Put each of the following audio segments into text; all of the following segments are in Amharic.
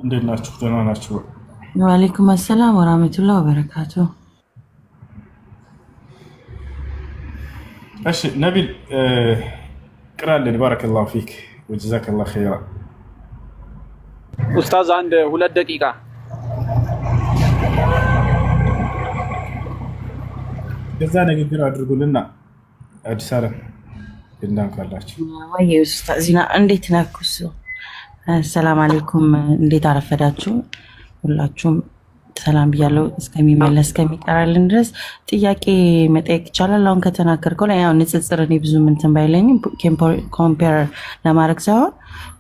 እንዴት ናችሁ? ደህና ናችሁ? ወአለይኩም አሰላም ወራህመቱላህ ወበረካቱ። እሺ ነቢል ቅራልን። بارك الله فيك وجزاك الله خيرا። ኡስታዝ አንድ ሁለት ደቂቃ። ከዛ ንግግር አድርጉልና አዲስ አለም እንዳን ካላችሁ ወይ ኡስታዝ ዚና እንዴት ነህ? እሱ ሰላም አለይኩም። እንዴት አረፈዳችሁ? ሁላችሁም ሰላም ብያለሁ። እስከሚመለስ እስከሚቀራልን ድረስ ጥያቄ መጠየቅ ይቻላል። አሁን ከተናገርከው ላይ ያው ንጽጽር እኔ ብዙ እንትን ባይለኝም compare ለማድረግ ሳይሆን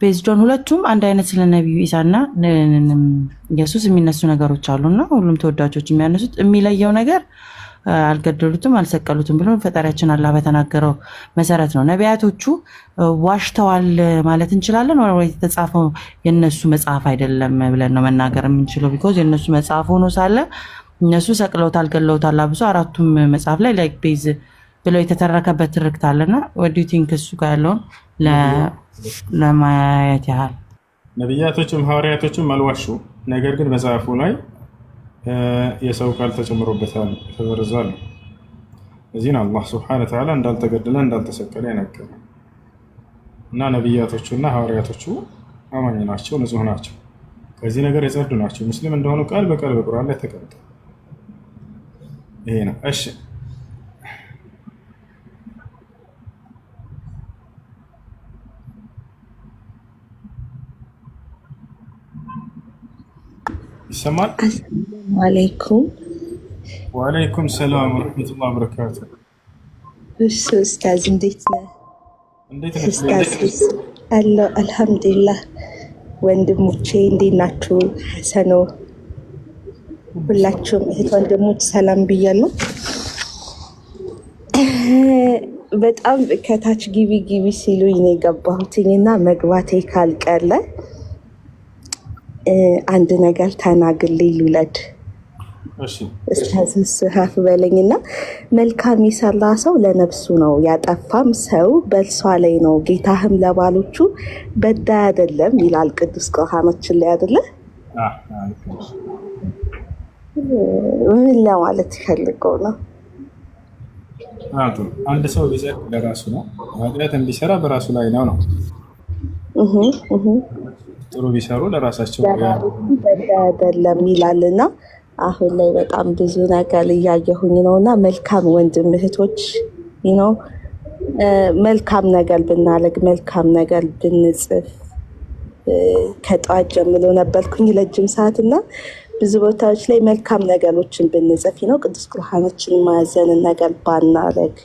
based on ሁለቱም አንድ አይነት ስለ ነቢዩ ኢሳና ኢየሱስ የሚነሱ ነገሮች አሉና ሁሉም ተወዳጆች የሚያነሱት የሚለየው ነገር አልገደሉትም፣ አልሰቀሉትም ብሎ ፈጣሪያችን አላህ በተናገረው መሰረት ነው። ነቢያቶቹ ዋሽተዋል ማለት እንችላለን ወይ የተጻፈው የነሱ መጽሐፍ አይደለም ብለን ነው መናገር የምንችለው? Because የነሱ መጽሐፍ ሆኖ ሳለ እነሱ ሰቅለውታል፣ ገለውታል። አብሶ አራቱም መጽሐፍ ላይ like base ብለው የተተረከበት ትርክት አለና what do you think እሱ ጋር ያለውን ለማየት ያህል። ነቢያቶችም ሐዋርያቶችም አልዋሹ። ነገር ግን መጽሐፉ ላይ የሰው ቃል ተጨምሮበታል፣ ተበርዟል። እዚህ ነው አላህ سبحانه وتعالى እንዳልተገደለ እንዳልተሰቀለ የነገረ እና ነቢያቶቹና ሐዋርያቶቹ አማኝ ናቸው፣ ንጹህ ናቸው፣ ከዚህ ነገር የጸዱ ናቸው። ሙስሊም እንደሆኑ ቃል በቃል በቁርአን ላይ ተቀምጧል። ይሄ ነው። እሺ ይሰማል። አሰላሙ አለይኩም። ወአለይኩም ሰላም ወረሕመቱላህ ወበረካቱ። እሱ ኡስታዝ እንዴት ነህ? እንዴት ነሽ? ኡስታዝ አለሁ አልሐምዱሊላህ። ወንድሞቼ እንዴት ናችሁ? ሐሰኖ ሁላችሁም እህት ወንድሞች ሰላም ብያለሁ። በጣም ከታች ግቢ ግቢ ሲሉኝ ነው የገባሁትኝ እና መግባቴ ካልቀረ አንድ ነገር ተናግሬ ልውለድ። እሺ ኡስታዝ ሀፍ በለኝና መልካም የሰራ ሰው ለነፍሱ ነው፣ ያጠፋም ሰው በእርሷ ላይ ነው። ጌታህም ለባሎቹ በዳይ አይደለም ይላል ቅዱስ ቁርአናችን ላይ አይደለ? ልክ ነሽ። ምን ለማለት ፈልገው ነው? ጥሩ። አንድ ሰው ቢጸድቅ ለራሱ ነው፣ ኃጢአትን ቢሰራ በራሱ ላይ ነው ነው። እህ እህ ጥሩ ቢሰሩ ለራሳቸው ለባሎቹ በዳይ አይደለም ይላልና አሁን ላይ በጣም ብዙ ነገር እያየሁኝ ነው። እና መልካም ወንድም እህቶች ነው መልካም ነገር ብናደርግ መልካም ነገር ብንጽፍ ከጠዋት ጀምሮ ነበርኩኝ ረጅም ሰዓት እና ብዙ ቦታዎች ላይ መልካም ነገሮችን ብንጽፍ ነው ቅዱስ ቁርአናችን ማያዘንን ነገር ባናረግ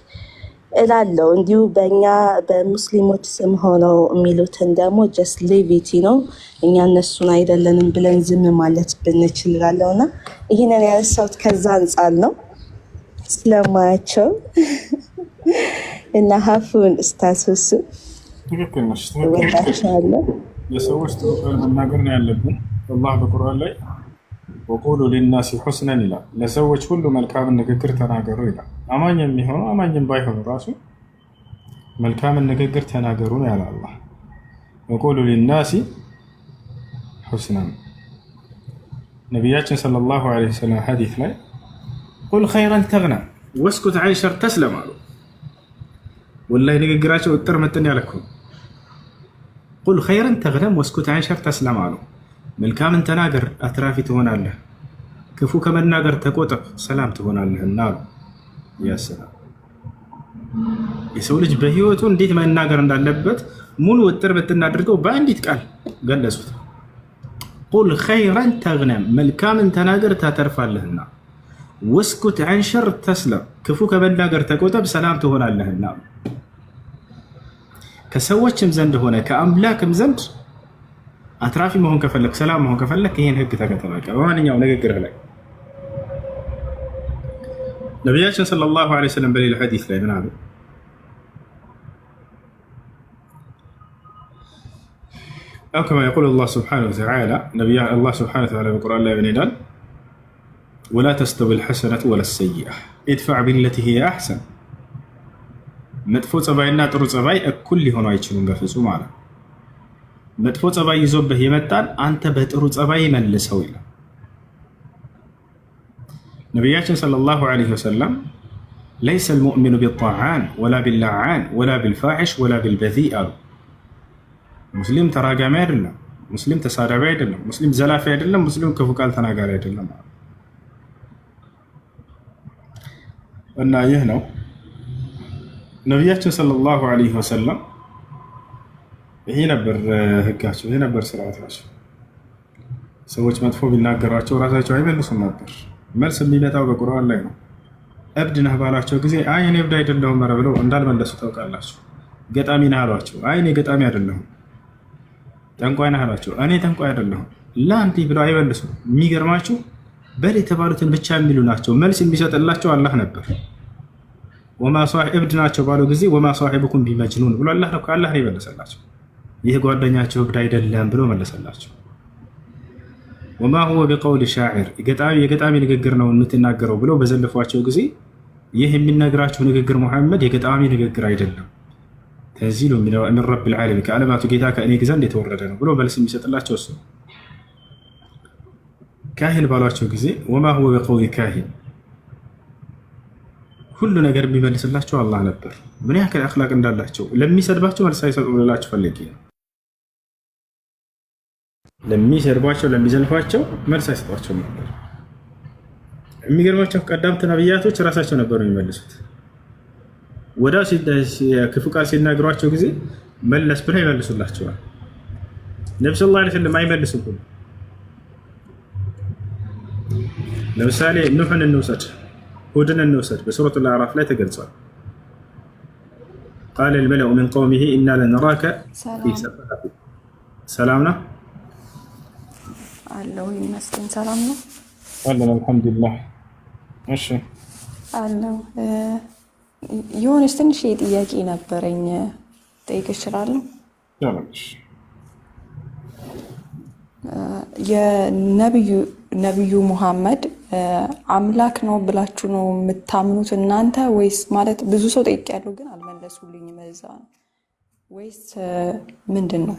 እላለሁ። እንዲሁ በእኛ በሙስሊሞች ስም ሆነው የሚሉትን ደግሞ just leave it ነው እኛ እነሱን አይደለንም ብለን ዝም ማለት ብንችል እላለሁ። እና ይህንን ያነሳሁት ከዛ አንጻር ነው ስለማያቸው እና ሀፉን እስታስሱ ትክክል ነሽ። ትክክል ነሽ። እወዳቸዋለሁ። ለሰዎች ጥሩ ቃል መናገር ነው ያለብን። አላህ በቁርአን ላይ ወቁሉ ሊናሲ ሑስነን ይላል። ለሰዎች ሁሉ መልካምን ንግግር ተናገሩ ይላል። አማኝ የሚሆኑ አማኝም ባይሆኑ ራሱ መልካምን ንግግር ተናገሩ ነው ያለ አላህ። ወቁሉ ሊናሲ ሑስነን። ነቢያችን صلى الله عليه وسلم ሐዲስ ላይ قل خيرا تغنم واسكت عن شر تسلم አሉ። ወላሂ ንግግራቸው እጥር ምጥን ያለ እኮ ነው። قل خيرا تغنم واسكت عن شر تسلم አሉ። መልካምን ተናገር አትራፊ ትሆናለህ፣ ክፉ ከመናገር ተቆጠብ ሰላም ትሆናለህና አሉ። ያሰላም የሰው ልጅ በህይወቱ እንዴት መናገር እንዳለበት ሙሉ እጥር ምጥን አድርገው በአንዲት ቃል ገለጹት። قل خيرا تغنم መልካምን ተናገር ታተርፋለህና፣ واسكت عن شر تسلم ክፉ ከመናገር ተቆጠብ ሰላም ትሆናለህና። ከሰዎችም ዘንድ ሆነ ከአምላክም ዘንድ አትራፊ መሆን ከፈለክ ሰላም መሆን ከፈለክ ይህን ህግ ተከተል። በቃ በማንኛውም ንግግርህ ላይ ነቢያችን صلى الله عليه وسلم በሌላ ሐዲስ ላይ ምን አሉ? أو كما يقول الله سبحانه وتعالى ነቢያ አላህ سبحانه وتعالى በቁርአን ላይ ምን ይላል? ولا تستوي الحسنة ولا السيئة ادفع بالتي هي أحسن። መጥፎ ጸባይና ጥሩ ጸባይ እኩል ሊሆኑ አይችሉም በፍጹም አለ። መጥፎ ጸባይ ይዞብህ የመጣን አንተ በጥሩ ጸባይ መልሰው ይላል። ነቢያችን صلى الله عليه وسلم ليس المؤمن بالطعان ولا باللعان ولا بالفاحش ولا بالبذيء አሉ። ሙስሊም ተራጋሚ አይደለም፣ ሙስሊም ተሳዳቢ አይደለም፣ ሙስሊም ዘላፊ አይደለም፣ ሙስሊም ክፉ ቃል ተናጋሪ አይደለም። እና ይህ ነው ነቢያችን صلى الله عليه وسلم። ይሄ ነበር ህጋቸው፣ ይሄ ነበር ስርዓታቸው። ሰዎች መጥፎ ቢናገሯቸው ራሳቸው አይመልሱም ነበር። መልስ የሚመጣው በቁርአን ላይ ነው። እብድ ነህ ባሏቸው ጊዜ አይ እኔ እብድ አይደለሁም ኧረ ብለው እንዳልመለሱ ታውቃላችሁ። ገጣሚ ነህ አሏቸው። አይ እኔ ገጣሚ አይደለሁም። ጠንቋይ ነህ አሏቸው። እኔ ጠንቋይ አይደለሁም። ላ እንዲህ ብለው አይመልሱም። የሚገርማችሁ በል የተባሉትን ብቻ የሚሉ ናቸው። መልስ የሚሰጥላቸው አላህ ነበር። እብድ ናቸው ባለው ጊዜ وما صاحبكم بمجنون ብሎ አላህ ነው የመለሰላቸው። ይህ ጓደኛቸው እብድ አይደለም ብሎ መለሰላቸው። وما هو بقول شاعر የገጣሚ ንግግር ነው የምትናገረው ብለው በዘለፏቸው ጊዜ ይህ የሚነግራቸው ንግግር ሙሐመድ የገጣሚ ንግግር አይደለም፣ تنزيل من رب العالمين ከዓለማቱ ጌታ ከእኔ ዘንድ የተወረደ ነው ብሎ መልስ የሚሰጥላቸው እሱ ነው። كاهن ባሏቸው ጊዜ وما هو بقول كاهن ሁሉ ነገር የሚመልስላቸው አላህ ነበር። ምን ያክል አኽላቅ እንዳላቸው ለሚሰድባቸው መልስ አይሰጡም ልላቸው ፈልጌ ነው። ለሚሰድቧቸው ለሚዘልፏቸው መልስ አይሰጧቸውም ነበር። የሚገርማቸው ቀዳምት ነብያቶች ራሳቸው ነበሩ የሚመልሱት። ወዲያው ክፉ ቃል ሲናገሯቸው ጊዜ መለስ ብለው ይመልሱላቸዋል። ነቢ صلى الله عليه وسلم አይመልሱም። ለምሳሌ ኑሕን እንውሰድ፣ ሁድን እንውሰድ። በሱረቱ አዕራፍ ላይ ተገልጿል። قال الملأ من قومه إنا لنراك في ሰላም سفاهة። ሰላም ነው አለው ይመስገን። ሰላም ነው አለን አልሐምዱሊላህ። እሺ አለው። የሆነች ትንሽ ጥያቄ ነበረኝ፣ ጠይቅ እችላለሁ? ይቻላል። የነብዩ ነብዩ ሙሐመድ አምላክ ነው ብላችሁ ነው የምታምኑት እናንተ ወይስ? ማለት ብዙ ሰው ጠይቄያለሁ፣ ግን አልመለሱልኝም። እዛ ነው ወይስ ምንድን ነው?